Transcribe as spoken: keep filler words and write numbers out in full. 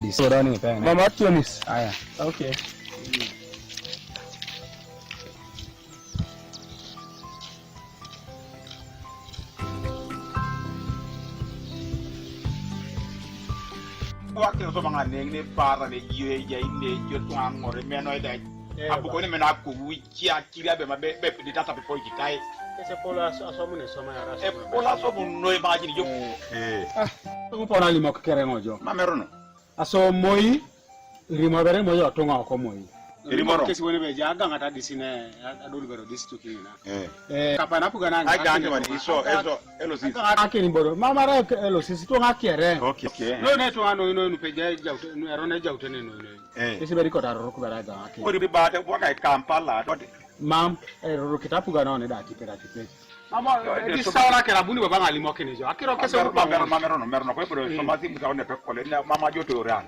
Isodoni peng. Mama Tunis. Aya. Okay. Wakil so manga neng ne para ne yue ya ine yo tuang ngore meno ida. Abu ko ne mena ku wi kia kiri abe ma be be di tata pe poi kitai. Ese pola so so mune so ma yara. E pola so mun no imagine yo. Eh. Ah, ko pona limo kere ngojo. Ma merono. Aso moi rimo bere moi otunga oko moi. Rimo ro. Kesi wene be ja ganga ta disine adul bero distuki na. Eh. Eh, kapana pugana. Ai ganga mani iso eso elosis. Ake ni boro. Mama ra elosis to nga kere. Okay. Okay. No ne to ano no no pe ja ja no ero ne ja utene no no. Eh. Kesi beri ko ta ro ku bera ga ake. Ori bi ba te wa kai Kampala. Mam, ero kita pugana ne da kipera kipera. Mama, eh, di sawa la kera bundi baba ngali mo kene jo. Akiro kese uru mama mama no mama no ko bro so mati musa one pe kole na mama jo to rangu.